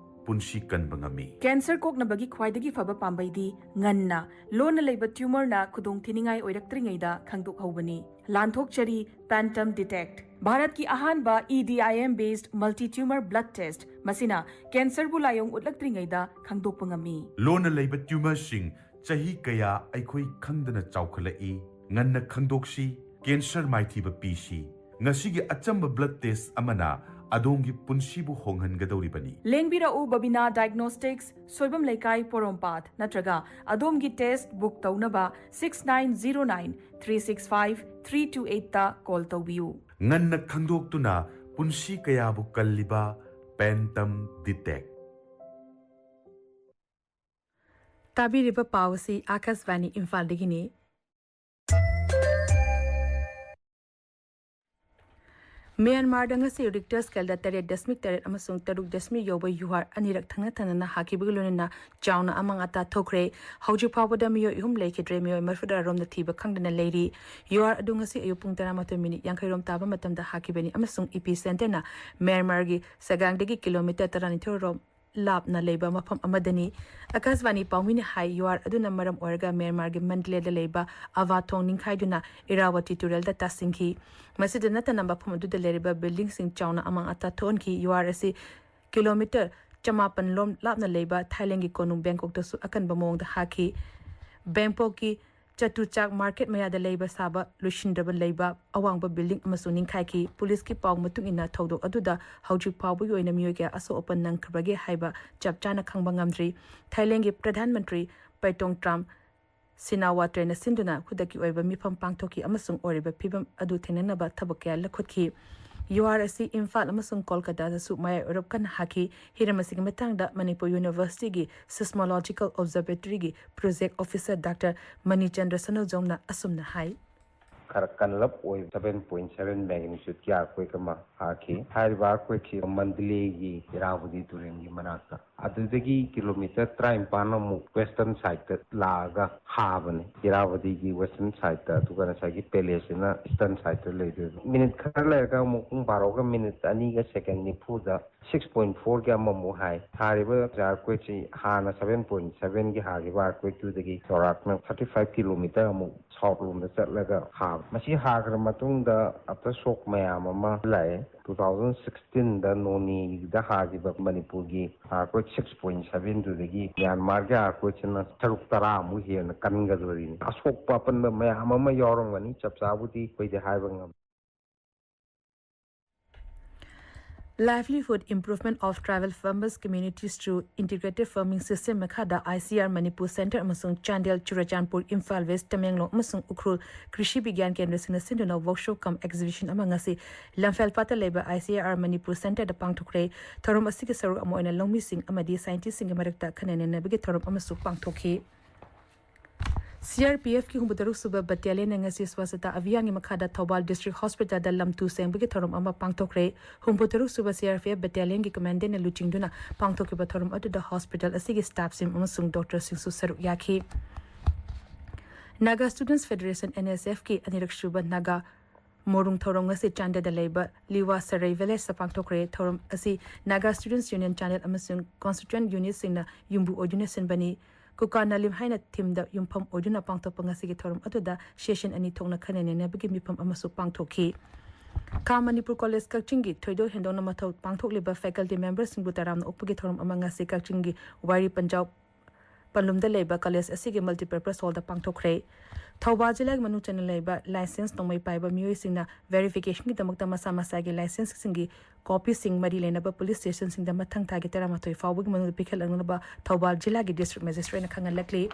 ꯄꯨꯟꯁꯤ ꯀꯟꯕ ꯉꯝꯃꯤ꯫ ꯀꯦꯟꯁꯔ ꯀꯣꯛꯅꯕꯒꯤ ꯈ꯭ꯋꯥꯏꯗꯒꯤ ꯐꯕ ꯄꯥꯝꯕꯩꯗꯤ ꯉꯟꯅ ꯂꯣꯟꯅ ꯂꯩꯕ ꯇ꯭ꯌꯨꯃꯔꯅ ꯈꯨꯗꯣꯡꯊꯤꯅꯤꯡꯉꯥꯏ ꯑꯣꯏꯔꯛꯇ꯭ꯔꯤꯉꯩꯗ ꯈꯪꯗꯣꯛꯍꯧꯕꯅꯤ꯫ ꯂꯥꯟꯊꯣꯛꯆꯔꯤ Pantum Detect, ꯚꯥꯔꯠꯀꯤ ꯑꯍꯥꯟꯕ E D I M based multi tumor blood test꯫ ꯃꯁꯤꯅ ꯀꯦꯟꯁꯔꯕꯨ ꯂꯥꯏꯑꯣꯡ ꯎꯠꯂꯛꯇ꯭ꯔꯤꯉꯩꯗ ꯈꯪꯗꯣꯛꯄ ꯉꯝꯃꯤ꯫ ꯂꯣꯟꯅ ꯂꯩꯕ ꯇ꯭ꯌꯨꯃꯔꯁꯤꯡ ꯆꯍꯤ ꯀꯌꯥ ꯑꯩꯈꯣꯏ ꯈꯪꯗꯅ ꯆꯥꯎꯈꯠꯂꯛꯏ꯫ ꯉꯟꯅ ꯈꯪꯗꯣꯛꯁꯤ, ꯀꯦꯟꯁꯔ ꯃꯥꯏꯊꯤꯕ ꯄꯤꯁꯤ꯫ ꯉꯁꯤꯒꯤ ꯑꯆꯝꯕ ꯕ꯭ꯂꯗ ꯇꯦꯁ ꯑꯃꯅ ꯑꯗꯣꯝꯒꯤ ꯄꯨꯟꯁꯤꯕꯨ ꯍꯣꯡꯍꯟꯒꯗꯧꯔꯤꯕꯅꯤ꯫ ꯂꯦꯡꯕꯤꯔꯛꯎ ꯕꯕꯤꯅꯥ ꯗꯥꯏꯒꯅꯣꯁꯇꯤꯛꯁ, ꯁꯣꯏꯕꯝ ꯂꯩꯀꯥꯏ, ꯄꯣꯔꯣꯝꯄꯥꯠ, ꯅꯠꯇ꯭ꯔꯒ ꯑꯗꯣꯝꯒꯤ ꯇꯦꯁ ꯕꯨꯛ ꯇꯧꯅꯕ six nine zero nine three six five three two eight ꯇ ꯀꯣꯜ ꯇꯧꯕꯤꯌꯨ꯫ ꯉꯟꯅ ꯈꯪꯗꯣꯛꯇꯨꯅ ꯄꯨꯟꯁꯤ ꯀꯌꯥꯕꯨ ꯀꯜꯂꯤꯕ Pantum Detect꯫ ꯇꯥꯕꯤꯔꯤꯕ ꯄꯥꯎ ꯑꯁꯤ ꯑꯥꯀꯥꯁꯕꯥꯅꯤ ꯏꯝꯐꯥꯜꯗꯒꯤꯅꯤ꯫ ꯃ꯭ꯌꯥꯟꯃꯥꯔꯗ ꯉꯁꯤ ꯔꯤꯛꯇꯔ ꯁ꯭ꯀꯦꯜꯗ ꯇꯔꯦꯠ ꯗꯁꯃꯤꯛ ꯇꯔꯦꯠ ꯑꯃꯁꯨꯡ ꯇꯔꯨꯛ ꯗꯁꯃꯤꯛ ꯌꯧꯕ ꯌꯨꯍꯥꯔ ꯑꯅꯤꯔꯛ ꯊꯪꯅ ꯊꯪꯅꯅ ꯍꯥꯈꯤꯕꯒ ꯂꯣꯏꯅꯅ ꯆꯥꯎꯅ ꯑꯃꯥꯡ ꯑꯇꯥ ꯊꯣꯛꯈ꯭ꯔꯦ꯫ ꯍꯧꯖꯤꯛ ꯐꯥꯎꯕꯗ ꯃꯤꯑꯣꯏ ꯑꯍꯨꯝ ꯂꯩꯈꯤꯗ꯭ꯔꯦ, ꯃꯤꯑꯣꯏ ꯃꯔꯤꯐꯨꯇꯔꯥꯔꯣꯝꯗ ꯊꯤꯕ ꯈꯪꯗꯅ ꯂꯩꯔꯤ꯫ ꯌꯨꯍꯥꯔ ꯑꯗꯨ ꯉꯁꯤ ꯑꯌꯨꯛ ꯄꯨꯡ ꯇꯔꯥꯃꯥꯊꯣꯏ ꯃꯤꯅꯤꯠ ꯌꯥꯡꯈꯩꯔꯣꯝ ꯇꯥꯕ ꯃꯇꯝꯗ ꯍꯥꯈꯤꯕꯅꯤ ꯑꯃꯁꯨꯡ ꯏꯄꯤ ꯁꯦꯟꯇꯔꯅ ꯃ꯭ꯌꯥꯟꯃꯥꯔꯒꯤ ꯁꯒꯥꯡꯗꯒꯤ ꯀꯤꯂꯣꯃꯤꯇꯔ ꯇꯔꯥꯅꯤꯊꯣꯏꯔꯣꯝ ꯂꯥꯞꯅ ꯂꯩꯕ ꯃꯐꯝ ꯑꯃꯗꯅꯤ꯫ ꯑꯀꯥꯁꯕꯥꯅꯤ ꯄꯥꯎꯃꯤꯅ ꯍꯥꯏ, ꯌꯨꯍꯥꯔ ꯑꯗꯨꯅ ꯃꯔꯝ ꯑꯣꯏꯔꯒ ꯃ꯭ꯌꯥꯟꯃꯥꯔꯒꯤ ꯃꯟꯗꯂꯦꯗ ꯂꯩꯕ ꯑꯚꯥ ꯊꯣꯡ ꯅꯤꯡꯈꯥꯏꯗꯨꯅ ꯏꯔꯥꯋꯇꯤ ꯇꯨꯔꯦꯜꯗ ꯇꯥꯁꯤꯟꯈꯤ꯫ ꯃꯁꯤꯗ ꯅꯠꯇꯅ ꯃꯐꯝ ꯑꯗꯨꯗ ꯂꯩꯔꯤꯕ ꯕꯤꯜꯗꯤꯡꯁꯤꯡ ꯆꯥꯎꯅ ꯑꯃꯥꯡ ꯑꯇꯥ ꯊꯣꯛꯍꯟꯈꯤ꯫ ꯌꯨꯍꯥꯔ ꯑꯁꯤ ꯀꯤꯂꯣꯃꯤꯇꯔ ꯆꯃꯥꯄꯟ ꯂꯣꯝ ꯂꯥꯞꯅ ꯂꯩꯕ ꯊꯥꯏꯂꯦꯟꯒꯤ ꯀꯣꯅꯨꯡ ꯕꯦꯡꯀꯣꯛꯇꯁꯨ ꯑꯀꯟꯕ ꯃꯑꯣꯡꯗ ꯍꯥꯈꯤ꯫ ꯕꯦꯡꯀꯣꯛꯀꯤ ꯆꯇꯨꯆꯥꯛ ꯃꯥꯔꯀꯦꯠ ꯃꯌꯥꯗ ꯂꯩꯕ ꯁꯥꯕ ꯂꯣꯏꯁꯤꯟꯗ꯭ꯔꯕ ꯂꯩꯕ ꯑꯋꯥꯡꯕ ꯕꯤꯜꯗꯤꯡ ꯑꯃꯁꯨ ꯅꯤꯡꯈꯥꯏꯈꯤ꯫ ꯄꯨꯂꯤꯁꯀꯤ ꯄꯥꯎ ꯃꯇꯨꯡ ꯏꯟꯅ ꯊꯧꯗꯣꯛ ꯑꯗꯨꯗ ꯍꯧꯖꯤꯛ ꯐꯥꯎꯕꯒꯤ ꯑꯣꯏꯅ ꯃꯤꯑꯣꯏ ꯀꯌꯥ ꯑꯁꯣꯛ ꯑꯄꯟ ꯅꯪꯈ꯭ꯔꯕꯒꯦ ꯍꯥꯏꯕ ꯆꯞ ꯆꯥꯅ ꯈꯪꯕ ꯉꯝꯗ꯭ꯔꯤ꯫ ꯊꯥꯏꯂꯦꯟꯒꯤ ꯄ꯭ꯔꯙꯥꯟ ꯃꯟꯇ꯭ꯔꯤ ꯄꯩꯇꯣꯡ ꯇ꯭ꯔꯥꯝ ꯁꯤꯅꯥꯋꯥꯇ꯭ꯔꯦꯅ ꯁꯤꯟꯗꯨꯅ ꯈꯨꯗꯛꯀꯤ ꯑꯣꯏꯕ ꯃꯤꯐꯝ ꯄꯥꯡꯊꯣꯛꯈꯤ ꯑꯃꯁꯨꯡ ꯑꯣꯏꯔꯤꯕ ꯐꯤꯕꯝ ꯑꯗꯨ ꯊꯦꯡꯅꯅꯕ ꯊꯕꯛ ꯀꯌꯥ ꯂꯧꯈꯠꯈꯤ꯫ ꯌꯨ ꯑꯥꯔ ꯑꯁꯤ ꯏꯝꯐꯥꯜ ꯑꯃꯁꯨꯡ ꯀꯣꯜꯀꯇꯥꯗꯁꯨ ꯃꯌꯥꯏ ꯑꯣꯏꯔꯞ ꯀꯟꯅ ꯍꯥꯈꯤ꯫ ꯍꯤꯔꯝ ꯑꯁꯤꯒꯤ ꯃꯇꯥꯡꯗ ꯃꯅꯤꯄꯨꯔ ꯌꯨꯅꯤꯚꯔꯁꯤꯇꯤꯒꯤ ꯁꯤꯁꯃꯣꯂꯣꯖꯤꯀꯦꯜ ꯑꯣꯕꯖꯔꯕꯦꯇꯔꯤꯒꯤ ꯄ꯭ꯔꯣꯖꯦꯛ ꯑꯣꯐꯤꯁꯔ ꯗꯥꯛꯇꯔ ꯃꯅꯤꯆꯟꯗ꯭ꯔ ꯁꯅꯥꯖꯣꯝꯅ ꯑꯁꯨꯝꯅ ꯍꯥꯏ꯫ ꯈꯔ ꯀꯟꯂꯞ ꯑꯣꯏꯕ seven point seven magnitude ꯀꯤ earthquake ꯑꯃ ꯍꯥꯈꯤ꯫ ꯍꯥꯏꯔꯤꯕ earthquake ꯁꯤ ꯃꯟꯗꯂꯦꯒꯤ ꯏꯔꯥꯕꯣꯗꯤ ꯇꯨꯔꯦꯜꯒꯤ ꯃꯅꯥꯛꯇ, ꯑꯗꯨꯗꯒꯤ ꯀꯤꯂꯣꯃꯤꯇꯔ ꯇꯔꯥꯅꯤꯄꯥꯟ ꯑꯃꯨꯛ western side ꯇ ꯂꯥꯛꯑꯒ ꯍꯥꯕꯅꯦ, ꯏꯔꯥꯕꯣꯗꯤꯒꯤ western side ꯇ, ꯑꯗꯨꯒ ꯉꯁꯥꯏꯒꯤ palace ꯁꯤꯅ eastern side ꯇ ꯂꯩꯗꯣꯏꯕ꯫ ꯃꯤꯅꯤꯠ ꯈꯔ ꯂꯩꯔꯒ ꯑꯃꯨꯛ ꯄꯨꯡ ꯕꯥꯔꯣꯒ ꯃꯤꯅꯤꯠ ꯑꯅꯤꯒ second ꯅꯤꯐꯨꯗ six point four ꯒꯤ ꯑꯃꯃꯨꯛ ꯍꯥꯏ꯫ ꯍꯥꯏꯔꯤꯕ earthquake ꯁꯤ ꯍꯥꯟꯅ seven point seven ꯒꯤ ꯍꯥꯈꯤꯕ earthquake ꯇꯨꯗꯒꯤ ꯆꯥꯎꯔꯥꯛꯅ thirty five kilometer ꯑꯃꯨꯛ south ꯂꯣꯝꯗ ꯆꯠꯂꯒ ꯍꯥꯕ꯫ ꯃꯁꯤ ꯍꯥꯈ꯭ꯔ ꯃꯇꯨꯡꯗ after shock ꯃꯌꯥꯝ ꯑꯃ ꯂꯥꯛꯑꯦ꯫ Two thousand sixteen ꯗ ꯅꯣꯅꯦꯗ ꯍꯥꯈꯤꯕ ꯃꯅꯤꯄꯨꯔꯒꯤ earthquake six point seven ꯗꯨꯗꯒꯤ ꯃ꯭ꯌꯥꯟꯃꯥꯔꯒꯤ earthquake ꯁꯤꯅ ꯁꯔꯨꯛ ꯇꯔꯥ ꯑꯃꯨꯛ ꯍꯦꯟꯅ ꯀꯟꯒꯗꯣꯔꯤꯅꯤ꯫ ꯑꯁꯣꯛꯄ ꯑꯄꯟꯕ ꯃꯌꯥꯝ ꯑꯃ ꯌꯥꯎꯔꯝꯒꯅꯤ, ꯆꯞ ꯆꯥꯕꯗꯤ ꯑꯩꯈꯣꯏꯗꯤ ꯍꯥꯏꯕ ꯉꯝꯗꯦ꯫ Livelihood Improvement of Tribal Farmers Communities through Integrated Farming System ꯃꯈꯥꯗ I C R Manipur centre ꯑꯃꯁꯨꯡ ꯆꯥꯟꯗꯦꯜ, ꯆꯨꯔꯆꯥꯟꯄꯨꯔ, ꯏꯝꯐꯥꯜ ꯋꯦꯁ, ꯇꯃꯦꯡꯂꯣꯡ ꯑꯃꯁꯨꯡ ꯎꯈ꯭ꯔꯨꯜ ꯀ꯭ꯔꯤꯁꯤ ꯕꯤꯒ꯭ꯌꯥꯟ ꯀꯦꯟꯗ꯭ꯔꯁꯤꯡꯅ ꯁꯤꯟꯗꯨꯅ workshop cum exhibition ꯑꯃ ꯉꯁꯤ ꯂꯝꯐꯦꯜꯄꯥꯠꯇ ꯂꯩꯕ ꯑꯥꯏ ꯁꯤ ꯑꯥꯔ ꯃꯅꯤꯄꯨꯔ ꯁꯦꯟꯇꯔꯗ ꯄꯥꯡꯊꯣꯛꯈ꯭ꯔꯦ꯫ ꯊꯧꯔꯝ ꯑꯁꯤꯒꯤ ꯁꯔꯨꯛ ꯑꯃ ꯑꯣꯏꯅ ꯂꯧꯃꯤꯁꯤꯡ ꯑꯃꯗꯤ scientistꯁꯤꯡꯒꯤ ꯃꯔꯛꯇ ꯈꯟꯅ ꯅꯩꯅꯕꯒꯤ ꯊꯧꯔꯝ ꯑꯃꯁꯨ ꯄꯥꯡꯊꯣꯛꯈꯤ꯫ ꯁꯤ ꯑꯥꯔ ꯄꯤ ꯑꯦꯐꯀꯤ ꯍꯨꯝꯐꯨꯇꯔꯨꯛ ꯁꯨꯕ ꯕꯠꯇꯥꯂꯤꯌꯟꯅ ꯉꯁꯤ ꯁ꯭ꯋꯥꯁꯇꯥ ꯑꯚꯤꯌꯥꯟꯒꯤ ꯃꯈꯥꯗ ꯊꯧꯕꯥꯜ ꯗꯤꯁꯇ꯭ꯔꯤꯛ ꯍꯣꯁꯄꯤꯇꯥꯜꯗ ꯂꯝ ꯇꯨ ꯁꯦꯡꯕꯒꯤ ꯊꯧꯔꯝ ꯑꯃ ꯄꯥꯡꯊꯣꯛꯈ꯭ꯔꯦ꯫ ꯍꯨꯝꯐꯨꯇꯔꯨꯛ ꯁꯨꯕ ꯁꯤ ꯑꯥꯔ ꯄꯤ ꯑꯦꯐ ꯕꯠꯇꯥꯂꯤꯌꯟꯒꯤ ꯀꯃꯥꯟꯗꯦꯟꯅ ꯂꯨꯆꯤꯡꯗꯨꯅ ꯄꯥꯡꯊꯣꯛꯈꯤꯕ ꯊꯧꯔꯝ ꯑꯗꯨꯗ ꯍꯣꯁꯄꯤꯇꯥꯜ ꯑꯁꯤꯒꯤ ꯁ꯭ꯇꯥꯐꯁꯤꯡ ꯑꯃꯁꯨꯡ ꯗꯣꯛꯇꯔꯁꯤꯡꯁꯨ ꯁꯔꯨꯛ ꯌꯥꯈꯤ꯫ ꯅꯥꯒꯥ ꯁ꯭ꯇꯨꯗꯦꯟꯠꯁ ꯐꯦꯗꯔꯦꯁꯟ, ꯑꯦꯟ ꯑꯦꯁ ꯑꯦꯐꯀꯤ ꯑꯅꯤꯔꯛ ꯁꯨꯕ ꯅꯥꯒꯥ ꯃꯣꯔꯨꯡ ꯊꯧꯔꯝ ꯉꯁꯤ ꯆꯥꯟꯗꯦꯜꯗ ꯂꯩꯕ ꯂꯤꯋꯥ ꯁꯔꯩ ꯚꯤꯂꯦꯖꯇ ꯄꯥꯡꯊꯣꯛꯈ꯭ꯔꯦ꯫ ꯊꯧꯔꯝ ꯑꯁꯤ ꯅꯥꯒꯥ ꯁ꯭ꯇꯨꯗꯦꯟꯠꯁ ꯌꯨꯅꯤꯌꯟ ꯆꯥꯟꯗꯦꯜ ꯑꯃꯁꯨꯡ ꯀꯣꯟꯁꯇꯤꯇ꯭ꯌꯨꯌꯦꯟꯠ ꯌꯨꯅꯤꯠꯁꯤꯡꯅ ꯌꯨꯝꯕꯨ ꯑꯣꯏꯗꯨꯅ ꯁꯤꯟꯕꯅꯤ꯫ ꯀꯨꯀꯥ ꯅꯥꯂꯤꯝ ꯍꯥꯏꯅ ꯊꯤꯝꯗ ꯌꯨꯝꯐꯝ ꯑꯣꯏꯗꯨꯅ ꯄꯥꯡꯊꯣꯛꯄ ꯉꯁꯤꯒꯤ ꯊꯧꯔꯝ ꯑꯗꯨꯗ ꯁꯦꯁꯟ ꯑꯅꯤ ꯊꯣꯛꯅ ꯈꯟꯅ ꯅꯩꯅꯕꯒꯤ ꯃꯤꯐꯝ ꯑꯃꯁꯨ ꯄꯥꯡꯊꯣꯛꯈꯤ꯫ ꯈꯥ ꯃꯅꯤꯄꯨꯔ ꯀꯣꯂꯦꯖ ꯀꯛꯆꯤꯡꯒꯤ ꯊꯣꯏꯗꯣꯛ ꯍꯦꯟꯗꯣꯛꯅ ꯃꯊꯧ ꯄꯥꯡꯊꯣꯛꯂꯤꯕ ꯐꯦꯀꯜꯇꯤ ꯃꯦꯝꯕꯔꯁꯤꯡꯕꯨ ꯇꯔꯥꯝꯅ ꯑꯣꯛꯄꯒꯤ ꯊꯧꯔꯝ ꯑꯃ ꯉꯁꯤ ꯀꯛꯆꯤꯡꯒꯤ ꯋꯥꯏꯔꯤ ꯄꯟꯖꯥꯎ ꯄꯟꯂꯨꯝꯗ ꯂꯩꯕ ꯀꯣꯂꯦꯖ ꯑꯁꯤꯒꯤ ꯃꯜꯇꯤꯄꯔꯄꯁ ꯍꯣꯜꯗ ꯄꯥꯡꯊꯣꯛꯈ꯭ꯔꯦ꯫ ꯊꯧꯕꯥꯜ ꯖꯤꯂꯥꯒꯤ ꯃꯅꯨꯡ ꯆꯟꯅ ꯂꯩꯕ ꯂꯥꯏꯁꯦꯟꯁ ꯅꯣꯡꯃꯩ ꯄꯥꯏꯕ ꯃꯤꯑꯣꯏꯁꯤꯡꯅ ꯚꯦꯔꯤꯐꯤꯀꯦꯁꯟꯒꯤꯗꯃꯛꯇ ꯃꯁꯥ ꯃꯁꯥꯒꯤ ꯂꯥꯏꯁꯦꯟꯁꯁꯤꯡꯒꯤ ꯀꯣꯄꯤꯁꯤꯡ ꯃꯔꯤ ꯂꯩꯅꯕ ꯄꯨꯂꯤꯁ ꯁ꯭ꯇꯦꯁꯟꯁꯤꯡꯗ ꯃꯊꯪ ꯊꯥꯒꯤ ꯇꯔꯥꯃꯥꯊꯣꯏ ꯐꯥꯎꯕꯒꯤ ꯃꯅꯨꯡꯗ ꯄꯤꯈꯠꯂꯛꯅꯕ ꯊꯧꯕꯥꯜ ꯖꯤꯂꯥꯒꯤ district ꯃꯦꯖꯤꯁꯇ꯭ꯔꯦꯠꯅ ꯈꯪꯍꯜꯂꯛꯂꯤ꯫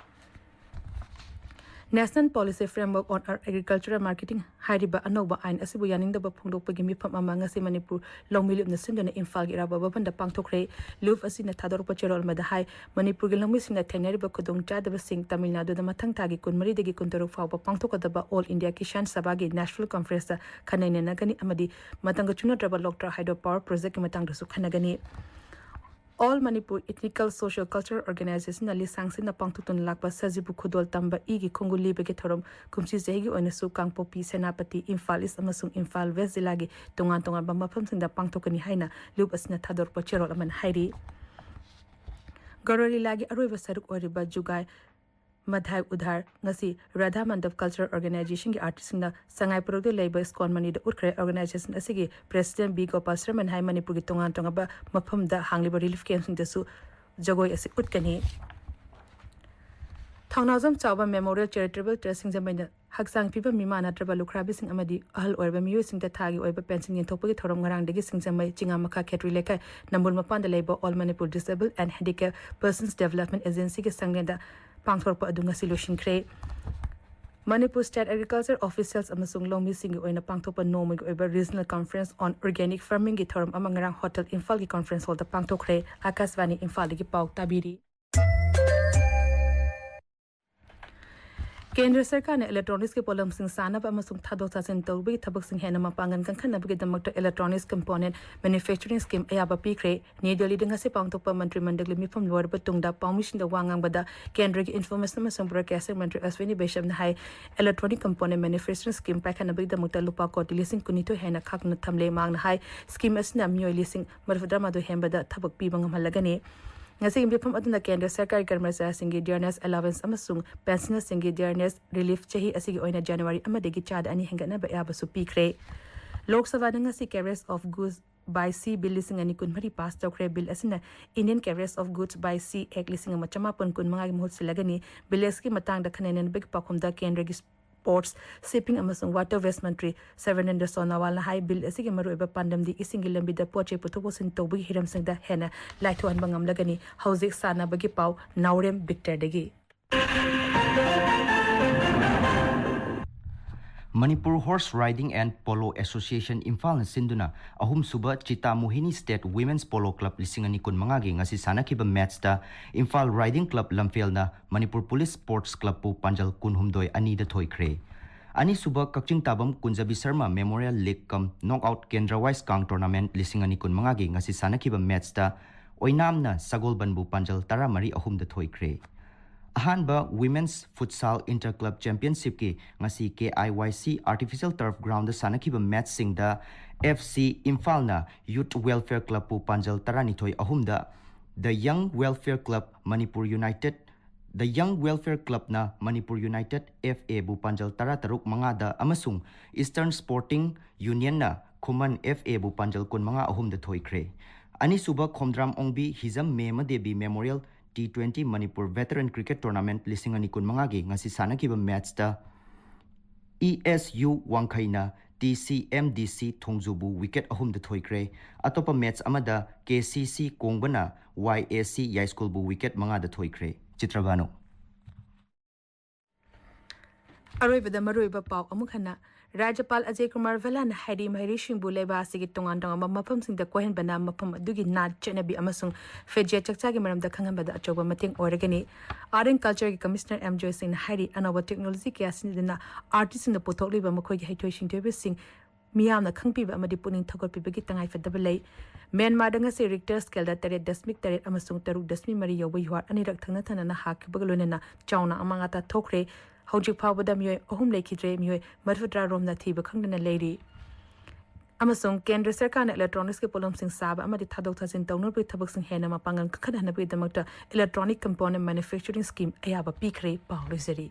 National Policy Framework on Agricultural Marketing ꯍꯥꯏꯔꯤꯕ ꯑꯅꯧꯕ ꯑꯥꯏꯟ ꯑꯁꯤꯕꯨ ꯌꯥꯅꯤꯡꯗꯕ ꯐꯣꯡꯗꯣꯛꯄꯒꯤ ꯃꯤꯐꯝ ꯑꯃ ꯉꯁꯤ ꯃꯅꯤꯄꯨꯔ ꯂꯧꯃꯤ ꯂꯨꯞꯅ ꯁꯤꯟꯗꯨꯅ ꯏꯝꯐꯥꯜꯒꯤ ꯏꯔꯥꯕꯣꯠ ꯚꯕꯟꯗ ꯄꯥꯡꯊꯣꯛꯈ꯭ꯔꯦ꯫ ꯂꯨꯞ ꯑꯁꯤꯅ ꯊꯥꯗꯣꯔꯛꯄ ꯆꯦꯔꯣꯜ ꯑꯃꯗ ꯍꯥꯏ, ꯃꯅꯤꯄꯨꯔꯒꯤ ꯂꯧꯃꯤꯁꯤꯡꯅ ꯊꯦꯡꯅꯔꯤꯕ ꯈꯨꯗꯣꯡꯆꯥꯗꯕꯁꯤꯡ ꯇꯥꯃꯤꯜ ꯅꯥꯗꯨꯗ ꯃꯊꯪ ꯊꯥꯒꯤ ꯀꯨꯟꯃꯔꯤꯗꯒꯤ ꯀꯨꯟꯇꯔꯨꯛ ꯐꯥꯎꯕ ꯄꯥꯡꯊꯣꯛꯀꯗꯕ All India Kisan Sabha ꯒꯤ National Conference ꯇ ꯈꯟꯅ ꯅꯩꯅꯒꯅꯤ ꯑꯃꯗꯤ ꯃꯇꯝꯒ ꯆꯨꯅꯗ꯭ꯔꯕ ꯂꯣꯛꯇ꯭ꯔꯥ ꯍꯥꯏꯗ꯭ꯔꯣ ꯄꯥꯋꯔ ꯄ꯭ꯔꯣꯖꯦꯛꯀꯤ ꯃꯇꯥꯡꯗꯁꯨ ꯈꯟꯅꯒꯅꯤ꯫ All Manipur Ethnical Social Cultural Organization ꯅ ꯂꯤꯁꯥꯡꯁꯤꯟꯅ ꯄꯥꯡꯊꯣꯛꯇꯨꯅ ꯂꯥꯛꯄ ꯁꯖꯤꯕꯨ ꯈꯨꯗꯣꯜ ꯇꯝꯕ ꯏꯒꯤ ꯈꯣꯡꯒꯨꯜ ꯂꯤꯕꯒꯤ ꯊꯧꯔꯝ ꯀꯨꯝꯁꯤ ꯆꯍꯤꯒꯤ ꯑꯣꯏꯅꯁꯨ ꯀꯥꯡꯄꯣꯛꯄꯤ, ꯁꯦꯅꯥꯄꯇꯤ, ꯏꯝꯐꯥꯜ ꯏꯁ ꯑꯃꯁꯨꯡ ꯏꯝꯐꯥꯜ ꯋꯦꯁ ꯖꯤꯂꯥꯒꯤ ꯇꯣꯉꯥꯟ ꯇꯣꯉꯥꯟꯕ ꯃꯐꯝꯁꯤꯡꯗ ꯄꯥꯡꯊꯣꯛꯀꯅꯤ ꯍꯥꯏꯅ ꯂꯨꯞ ꯑꯁꯤꯅ ꯊꯥꯗꯣꯔꯛꯄ ꯆꯦꯔꯣꯜ ꯑꯃꯅ ꯍꯥꯏꯔꯤ꯫ ꯒꯧꯔ ꯂꯤꯂꯥꯒꯤ ꯑꯔꯣꯏꯕ ꯁꯔꯨꯛ ꯑꯣꯏꯔꯤꯕ ꯖꯨꯒꯥꯏ ꯃꯙꯥꯏ ꯎꯙꯥꯔ ꯉꯁꯤ ꯔꯥꯙꯥ ꯃꯟꯗꯞ ꯀꯜꯆꯔꯦꯜ ꯑꯣꯔꯒꯅꯥꯏꯖꯦꯁꯟꯒꯤ ꯑꯥꯔꯇꯤꯁꯁꯤꯡꯅ ꯁꯉꯥꯏ ꯄ꯭ꯔꯧꯗ ꯂꯩꯕ ꯏꯁꯀꯣꯟ ꯃꯅꯤꯗ ꯎꯠꯈ꯭ꯔꯦ꯫ ꯑꯣꯔꯒꯅꯥꯏꯖꯦꯁꯟ ꯑꯁꯤꯒꯤ ꯄ꯭ꯔꯦꯁꯤꯗꯦꯟ ꯕꯤ ꯒꯣꯄꯥꯜ ꯁꯔꯃꯟ ꯍꯥꯏ ꯃꯅꯤꯄꯨꯔꯒꯤ ꯇꯣꯉꯥꯟ ꯇꯣꯉꯥꯟꯕ ꯃꯐꯝꯗ ꯍꯥꯡꯂꯤꯕ ꯔꯤꯂꯤꯐ ꯀꯦꯝꯞꯁꯤꯡꯗꯁꯨ ꯖꯒꯣꯏ ꯑꯁꯤ ꯎꯠꯀꯅꯤ꯫ ꯊꯧꯅꯥꯎꯖꯝ ꯆꯥꯎꯕ ꯃꯦꯃꯣꯔꯤꯌꯦꯜ ꯆꯦꯔꯤꯇꯦꯕꯜ ꯇ꯭ꯔꯁ ꯁꯤꯡꯖꯃꯩꯅ ꯍꯛꯆꯥꯡ ꯐꯤꯕꯝ ꯃꯤꯃꯥꯟꯅꯗ꯭ꯔꯕ ꯂꯨꯈ꯭ꯔꯥꯕꯤꯁꯤꯡ ꯑꯃꯗꯤ ꯑꯍꯜ ꯑꯣꯏꯔꯕ ꯃꯤꯑꯣꯏꯁꯤꯡꯗ ꯊꯥꯒꯤ ꯑꯣꯏꯕ ꯄꯦꯟꯁꯤꯟ ꯌꯦꯟꯊꯣꯛꯄꯒꯤ ꯊꯧꯔꯝ ꯉꯔꯥꯡꯗꯒꯤ ꯁꯤꯡꯖꯃꯩ ꯆꯤꯉꯥꯃꯈꯥ ꯈꯦꯇ꯭ꯔꯤ ꯂꯩꯀꯥꯏ ꯅꯝꯕꯣꯜ ꯃꯄꯥꯟꯗ ꯂꯩꯕ All Manipur Disabled and Handicap Persons Development Agency ꯒꯤ ꯁꯪꯂꯦꯟꯗ ꯄꯥꯡꯊꯣꯔꯛꯄ ꯑꯗꯨ ꯉꯁꯤ ꯂꯣꯏꯁꯤꯟꯈ꯭ꯔꯦ꯫ ꯃꯅꯤꯄꯨꯔ ꯁ꯭ꯇꯦꯠ ꯑꯦꯒ꯭ꯔꯤꯀꯜꯆꯔ ꯑꯣꯐꯤꯁꯤꯌꯦꯜꯁ ꯑꯃꯁꯨꯡ ꯂꯧꯃꯤꯁꯤꯡꯒꯤ ꯑꯣꯏꯅ ꯄꯥꯡꯊꯣꯛꯄ ꯅꯣꯡꯃꯒꯤ ꯑꯣꯏꯕ ꯔꯤꯖꯅꯦꯜ ꯀꯟꯐꯔꯦꯟꯁ ꯑꯣꯟ ꯑꯣꯔꯒꯥꯅꯤꯛ ꯐꯥꯔꯃꯤꯡꯒꯤ ꯊꯧꯔꯝ ꯑꯃ ꯉꯔꯥꯡ ꯍꯣꯇꯦꯜ ꯏꯝꯐꯥꯜꯒꯤ ꯀꯟꯐꯔꯦꯟꯁ ꯍꯣꯜꯗ ꯄꯥꯡꯊꯣꯛꯈ꯭ꯔꯦ꯫ ꯑꯥꯀꯥꯁꯕꯥꯅꯤ ꯏꯝꯐꯥꯜꯗꯒꯤ ꯄꯥꯎ ꯇꯥꯕꯤꯔꯤ꯫ ꯀꯦꯟꯗ꯭ꯔ ꯁꯔꯀꯥꯔꯅ ꯏꯂꯦꯛꯇ꯭ꯔꯣꯅꯤꯛꯁꯀꯤ ꯄꯣꯠꯂꯝꯁꯤꯡ ꯁꯥꯅꯕ ꯑꯃꯁꯨꯡ ꯊꯥꯗꯣꯛ ꯊꯥꯖꯤꯟ ꯇꯧꯕꯒꯤ ꯊꯕꯛꯁꯤꯡ ꯍꯦꯟꯅ ꯃꯄꯥꯡꯒꯜ ꯀꯟꯈꯠꯅꯕꯒꯤꯗꯃꯛꯇ ꯏꯂꯦꯛꯇ꯭ꯔꯣꯅꯤꯛꯁ ꯀꯝꯄꯣꯅꯦꯟꯠ ꯃꯦꯅꯨꯐꯦꯛꯆꯔꯤꯡ ꯁ꯭ꯀꯤꯝ ꯑꯌꯥꯕ ꯄꯤꯈ꯭ꯔꯦ꯫ ꯅ꯭ꯌꯨ ꯗꯦꯜꯂꯤꯗ ꯉꯁꯤ ꯄꯥꯡꯊꯣꯛꯄ ꯃꯟꯇ꯭ꯔꯤ ꯃꯟꯗꯜꯒꯤ ꯃꯤꯐꯝ ꯂꯣꯏꯔꯕ ꯇꯨꯡꯗ ꯄꯥꯎꯃꯤꯁꯤꯡꯗ ꯋꯥ ꯉꯥꯡꯕꯗ ꯀꯦꯟꯗ꯭ꯔꯒꯤ ꯏꯟꯐꯣꯔꯃꯦꯁꯟ ꯑꯃꯁꯨꯡ ꯕ꯭ꯔꯣꯗꯀꯥꯁꯇꯤꯡ ꯃꯟꯇ꯭ꯔꯤ ꯑꯁ꯭ꯋꯤꯅꯤ ꯕꯩꯁ꯭ꯌꯝꯅ ꯍꯥꯏ, ꯏꯂꯦꯛꯇ꯭ꯔꯣꯅꯤꯛ ꯀꯝꯄꯣꯅꯦꯟꯠ ꯃꯦꯅꯨꯐꯦꯛꯆꯔꯤꯡ ꯁ꯭ꯀꯤꯝ ꯄꯥꯏꯈꯠꯅꯕꯒꯤꯗꯃꯛꯇ ꯂꯨꯄꯥ ꯀꯣꯇꯤ ꯂꯤꯁꯤꯡ ꯀꯨꯟꯅꯤꯊꯣꯏ ꯍꯦꯟꯅ ꯈꯥꯛꯇꯨꯅ ꯊꯝꯂꯦ꯫ ꯃꯍꯥꯛꯅ ꯍꯥꯏ, ꯁ꯭ꯀꯤꯝ ꯑꯁꯤꯅ ꯃꯤꯑꯣꯏ ꯂꯤꯁꯤꯡ ꯃꯔꯤꯐꯨꯇꯔꯥꯃꯥꯊꯣꯏ ꯍꯦꯟꯕꯗ ꯊꯕꯛ ꯄꯤꯕ ꯉꯝꯍꯜꯂꯒꯅꯤ꯫ ꯉꯁꯤꯒꯤ ꯃꯤꯐꯝ ꯑꯗꯨꯅ ꯀꯦꯟꯗ꯭ꯔ ꯁꯔꯀꯥꯔꯒꯤ ꯀꯔꯃꯆꯥꯔꯤꯁꯤꯡꯒꯤ ꯗꯤꯌꯔꯅꯦꯁ ꯑꯦꯂꯥꯋꯦꯟꯁ ꯑꯃꯁꯨꯡ ꯄꯦꯟꯁꯅꯔꯁꯤꯡꯒꯤ ꯗꯤꯌꯔꯅꯦꯁ ꯔꯤꯂꯤꯐ ꯆꯍꯤ ꯑꯁꯤꯒꯤ ꯑꯣꯏꯅ ꯖꯅꯋꯥꯔꯤ ꯑꯃꯗꯒꯤ ꯆꯥꯗ ꯑꯅꯤ ꯍꯦꯟꯒꯠꯅꯕ ꯑꯌꯥꯕꯁꯨ ꯄꯤꯈ꯭ꯔꯦ꯫ ꯂꯣꯛ ꯁꯚꯥꯗ ꯉꯁꯤ Carriage of Goods by Sea Bill ꯂꯤꯁꯤꯡ ꯑꯅꯤ ꯀꯨꯟꯃꯔꯤ ꯄꯥꯁ ꯇꯧꯈ꯭ꯔꯦ꯫ ꯕꯤꯜ ꯑꯁꯤꯅ Indian Carriage of Goods by Sea Act ꯂꯤꯁꯤꯡ ꯑꯃ ꯆꯃꯥꯄꯟ ꯀꯨꯟꯃꯉꯥꯒꯤ ꯃꯍꯨꯠ ꯁꯤꯜꯂꯒꯅꯤ꯫ ꯕꯤꯜ ꯑꯁꯤꯒꯤ ꯃꯇꯥꯡꯗ ꯈꯟꯅ ꯅꯩꯅꯕꯒꯤ ꯄꯥꯎꯈꯨꯝꯗ ꯀꯦꯟꯗ꯭ꯔꯒꯤ Ports, Shipping ꯑꯃꯁꯨꯡ Waterways ꯃꯟꯇ꯭ꯔꯤ ꯁꯔꯕꯥꯅꯟꯗ ꯁꯣꯅꯣꯋꯥꯜꯅ ꯍꯥꯏ, ꯕꯤꯜ ꯑꯁꯤꯒꯤ ꯃꯔꯨꯑꯣꯏꯕ ꯄꯥꯟꯗꯝꯗꯤ ꯏꯁꯤꯡꯒꯤ ꯂꯝꯕꯤꯗ ꯄꯣꯠ ꯆꯩ ꯄꯨꯊꯣꯛ ꯄꯨꯁꯤꯟ ꯇꯧꯕꯒꯤ ꯍꯤꯔꯝꯁꯤꯡꯗ ꯍꯦꯟꯅ ꯂꯥꯏꯊꯣꯛꯍꯟꯕ ꯉꯝꯂꯒꯅꯤ꯫ ꯍꯧꯖꯤꯛ ꯁꯥꯟꯅꯕꯒꯤ ꯄꯥꯎ ꯅꯥꯎꯔꯦꯝ ꯕꯤꯛꯇꯔꯗꯒꯤ꯫ Manipur Horse Riding and Polo Association ꯏꯝꯐꯥꯜꯅ ꯁꯤꯟꯗꯨꯅ ꯑꯍꯨꯝꯁꯨꯕ cheetah ꯃꯣꯍꯤꯅꯤ State Women's Polo Club ꯂꯤꯁꯤꯡ ꯑꯅꯤ ꯀꯨꯟꯃꯉꯥꯒꯤ ꯉꯁꯤ ꯁꯥꯟꯅꯈꯤꯕ ꯃꯦꯠꯁꯇ ꯏꯝꯐꯥꯜ Riding Club ꯂꯝꯐꯦꯜꯅ ꯃꯅꯤꯄꯨꯔ ꯄꯨꯂꯤꯁ ꯁ꯭ꯄꯣꯔꯠꯁ ꯀ꯭ꯂꯕꯄꯨ ꯄꯥꯟꯖꯜ ꯀꯨꯟꯍꯨꯝꯗꯣꯏ ꯑꯅꯤꯗ ꯊꯣꯏꯈ꯭ꯔꯦ꯫ ꯑꯅꯤꯁꯨꯕ ꯀꯛꯆꯤꯡ ꯇꯥꯕꯝ ꯀꯨꯟꯖꯕꯤ Sharma Memorial League cum Knockout Kendra Wise Kang Tournament ꯂꯤꯁꯤꯡ ꯑꯅꯤ ꯀꯨꯟꯃꯉꯥꯒꯤ ꯉꯁꯤ ꯁꯥꯟꯅꯈꯤꯕ ꯃꯦꯠꯁꯇ ꯑꯣꯏꯅꯥꯝꯅ ꯁꯒꯣꯜꯕꯟꯕꯨ ꯄꯥꯟꯖꯜ ꯇꯔꯥꯃꯔꯤ ꯑꯍꯨꯝꯗ ꯊꯣꯏꯈ꯭ꯔꯦ꯫ ꯑꯍꯥꯟꯕ Women's Futsal Inter Club Championshipꯀꯤ ꯉꯁꯤ K I Y C Artificial Turf Groundꯗ ꯁꯥꯟꯅꯈꯤꯕ ꯃꯦꯠꯁꯁꯤꯡꯗ F C ꯏꯝꯐꯥꯜꯅ Youth Welfare Clubꯄꯨ ꯄꯥꯟꯖꯜ ꯇꯔꯥꯅꯤꯊꯣꯏ ꯑꯍꯨꯝꯗ, The Young Welfare Club Manipur United, The Young Welfare Clubꯅ Manipur United F Aꯕꯨ ꯄꯥꯟꯖꯜ ꯇꯔꯥꯇꯔꯨꯛ ꯃꯉꯥꯗ ꯑꯃꯁꯨꯡ Eastern Sporting Unionꯅ ꯈꯨꯃꯟ F Aꯕꯨ ꯄꯥꯟꯖꯜ ꯀꯨꯟꯃꯉꯥ ꯑꯍꯨꯝꯗ ꯊꯣꯏꯈ꯭ꯔꯦ꯫ ꯑꯅꯤꯁꯨꯕ ꯈꯣꯝꯗ꯭ꯔꯥꯝ ꯑꯣꯡꯕꯤ ꯍꯤꯖꯝ ꯃꯦꯃ Devi Memorial T twenty Manipur Veteran Cricket Tournament ꯂꯤꯁꯤꯡ ꯑꯅꯤ ꯀꯨꯟꯃꯉꯥꯒꯤ ꯉꯁꯤ ꯁꯥꯟꯅꯈꯤꯕ ꯃꯦꯠꯁꯇ E S U ꯋꯥꯡꯈꯩꯅ T C M D C ꯊꯣꯡꯖꯨꯕꯨ ꯋꯤꯀꯦꯠ ꯑꯍꯨꯝꯗ ꯊꯣꯏꯈ꯭ꯔꯦ꯫ ꯑꯇꯣꯞꯄ ꯃꯦꯠꯁ ꯑꯃꯗ K C C ꯀꯣꯡꯕꯅ Y A C ꯌꯥꯏꯁ꯭ꯀꯨꯜꯕꯨ ꯋꯤꯀꯦꯠ ꯃꯉꯥꯗ ꯊꯣꯏꯈ꯭ꯔꯦ꯫ ꯆꯤꯇ꯭ꯔꯚꯥꯅꯨ꯫ ꯑꯔꯣꯏꯕꯗ ꯃꯔꯨꯑꯣꯏꯕ ꯄꯥꯎ ꯑꯃꯨꯛ ꯍꯟꯅ꯫ ꯔꯥꯖ꯭ꯌꯄꯥꯜ ꯑꯖꯌ ꯀꯨꯃꯥꯔ ꯚꯜꯂꯥꯅ ꯍꯥꯏꯔꯤ, ꯃꯍꯩꯔꯣꯏꯁꯤꯡꯕꯨ ꯂꯩꯕꯥꯛ ꯑꯁꯤꯒꯤ ꯇꯣꯉꯥꯟ ꯇꯣꯉꯥꯟꯕ ꯃꯐꯝꯁꯤꯡꯗ ꯀꯣꯏꯍꯟꯕꯅ ꯃꯐꯝ ꯑꯗꯨꯒꯤ ꯅꯥꯠ, ꯆꯠꯅꯕꯤ ꯑꯃꯁꯨꯡ ꯐꯤꯖꯦꯠ ꯆꯥꯛꯆꯥꯒꯤ ꯃꯔꯝꯗ ꯈꯪꯍꯟꯕꯗ ꯑꯆꯧꯕ ꯃꯇꯦꯡ ꯑꯣꯏꯔꯒꯅꯤ꯫ Art and Cultureꯒꯤ Commissioner M ꯖꯣꯏꯁꯤꯡꯅ ꯍꯥꯏꯔꯤ, ꯑꯅꯧꯕ technology ꯀꯌꯥ ꯁꯤꯖꯤꯟꯅꯗꯨꯅ artistꯁꯤꯡꯅ ꯄꯨꯊꯣꯛꯂꯤꯕ ꯃꯈꯣꯏꯒꯤ ꯍꯩꯊꯣꯏ ꯁꯤꯡꯊꯣꯏꯕꯁꯤꯡ ꯃꯤꯌꯥꯝꯅ ꯈꯪꯕꯤꯕ ꯑꯃꯗꯤ ꯄꯨꯛꯅꯤꯡ ꯊꯧꯒꯠꯄꯤꯕꯒꯤ ꯇꯉꯥꯏꯐꯗꯕ ꯂꯩ꯫ ꯃ꯭ꯌꯥꯟꯃꯥꯔꯗ ꯉꯁꯤ Richter scaleꯗ ꯇꯔꯦꯠ ꯗꯁꯃꯤꯛ ꯇꯔꯦꯠ ꯑꯃꯁꯨꯡ ꯇꯔꯨꯛ ꯗꯁꯃꯤꯛ ꯃꯔꯤ ꯌꯧꯕ ꯌꯨꯍꯥꯔ ꯑꯅꯤꯔꯛ ꯊꯪꯅ ꯊꯪꯅꯅ ꯍꯥꯈꯤꯕꯒ ꯂꯣꯏꯅꯅ ꯆꯥꯎꯅ ꯑꯃꯥꯡ ꯑꯇꯥ ꯊꯣꯛꯈ꯭ꯔꯦ꯫ ꯍꯧꯖꯤꯛ ꯐꯥꯎꯕꯗ ꯃꯤꯑꯣꯏ ꯑꯍꯨꯝ ꯂꯩꯈꯤꯗ꯭ꯔꯦ, ꯃꯤꯑꯣꯏ ꯃꯔꯤꯐꯨꯇꯔꯥ ꯔꯣꯝꯅ ꯊꯤꯕ ꯈꯪꯗꯅ ꯂꯩꯔꯤ꯫ ꯑꯃꯁꯨꯡ ꯀꯦꯟꯗ꯭ꯔ ꯁꯔꯀꯥꯔꯅ electronicsꯀꯤ ꯄꯣꯠꯂꯝꯁꯤꯡ ꯁꯥꯕ ꯑꯃꯗꯤ ꯊꯥꯗꯣꯛ ꯊꯥꯖꯤꯟ ꯇꯧꯅꯕꯒꯤ ꯊꯕꯛꯁꯤꯡ ꯍꯦꯟꯅ ꯃꯄꯥꯡꯒꯜ ꯀꯟꯈꯠꯍꯟꯅꯕꯒꯤꯗꯃꯛꯇ Electronic Component Manufacturing Scheme ꯑꯌꯥꯕ ꯄꯤꯈ꯭ꯔꯦ꯫ ꯄꯥꯎ ꯂꯣꯏꯖꯔꯤ꯫